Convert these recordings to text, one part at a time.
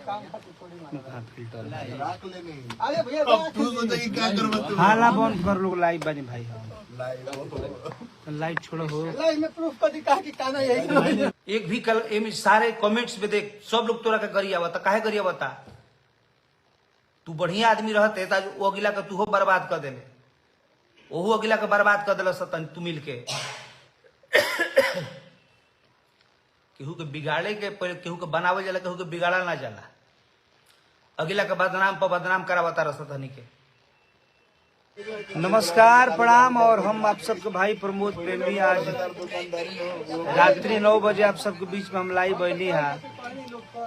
Filter राख लेनी। अरे भैया अब तू सोचा कि क्या करबा तू। हाला बंद कर लोग लाइव बनी भाई। लाइव। लाइट छोड़ो हो। लाइव में प्रूफ कर दी कहा कि काना यही। एक भी कल एमे सारे कमेंट्स में देख सब लोग तोरा के गरियावता। काहे गरियावता? तू बढ़िया आदमी रहते त आज वो अगिला के तूहो बर्बाद कर देले, ओहू अगिला के बर्बाद कर देले सतन तू मिल के। केहू के बिगाड़े के पहले केहू के बनावल जाला, केहू के बिगाड़ा ना जाला। अगिला के बदनाम पर बदनाम करावता रह सतनी के। नमस्कार, प्रणाम। और हम आप सबके भाई प्रमोद प्रेमी आज रात्रि 9 बजे आप सबके बीच में हम लाइव बनी है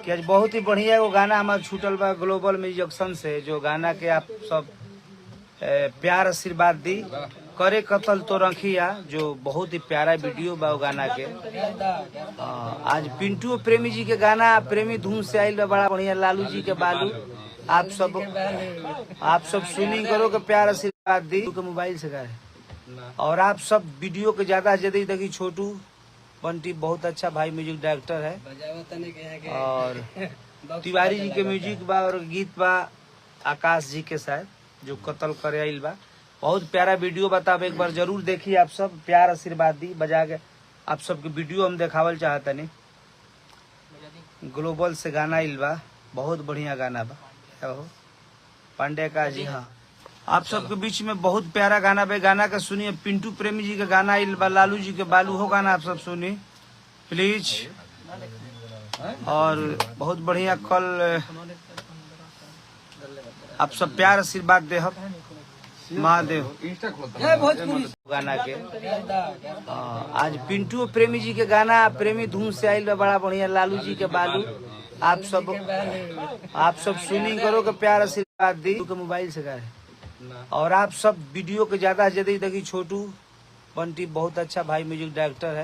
कि आज बहुत ही बढ़िया एगो गाना हमार छूटल बा ग्लोबल म्यूजिक से, जो गाना के आप सब प्यार आशीर्वाद दी। करे कतल तो रखिया, जो बहुत ही प्यारा वीडियो बा वो गाना के। आज पिंटू प्रेमी जी के गाना प्रेमी धूम से आइल बा, बड़ा बढ़िया लालू जी के बालू। आप सब सुनी करो के प्यार आशीर्वाद दी के मोबाइल से गाए। और आप सब वीडियो के ज्यादा से ज्यादा देखी। छोटू बंटी बहुत अच्छा भाई म्यूजिक डायरेक्टर है और तिवारी जी के म्यूजिक बा और गीत बा आकाश जी के साथ, जो कत्ल करे आइल बा। बहुत प्यारा वीडियो बताब, एक बार जरूर देखिए। आप सब प्यार आशीर्वाद दी बजा के। आप सबके वीडियो हम देखावल चाहतनी। ग्लोबल से गाना आइल बा, बहुत बढ़िया गाना बा। क्या हो पांडे का जी? हाँ, आप सबके बीच में बहुत प्यारा गाना बा। गाना का सुनिए। पिंटू प्रेमी जी का गाना आइल बा, लालू जी के बालू हो गाना आप सब सुनी प्लीज। और बहुत बढ़िया कल आप सब प्यार आशीर्वाद दे महादेव गाना के। आज पिंटू प्रेमी जी के गाना प्रेमी धूम से आइल बा, बड़ा बढ़िया लालू जी के बालू। आप सब सुनी करो के प्यार आशीर्वाद दी के मोबाइल से गाए। और आप सब वीडियो के ज्यादा से ज्यादा देखी। छोटू बंटी बहुत अच्छा भाई म्यूजिक डायरेक्टर है।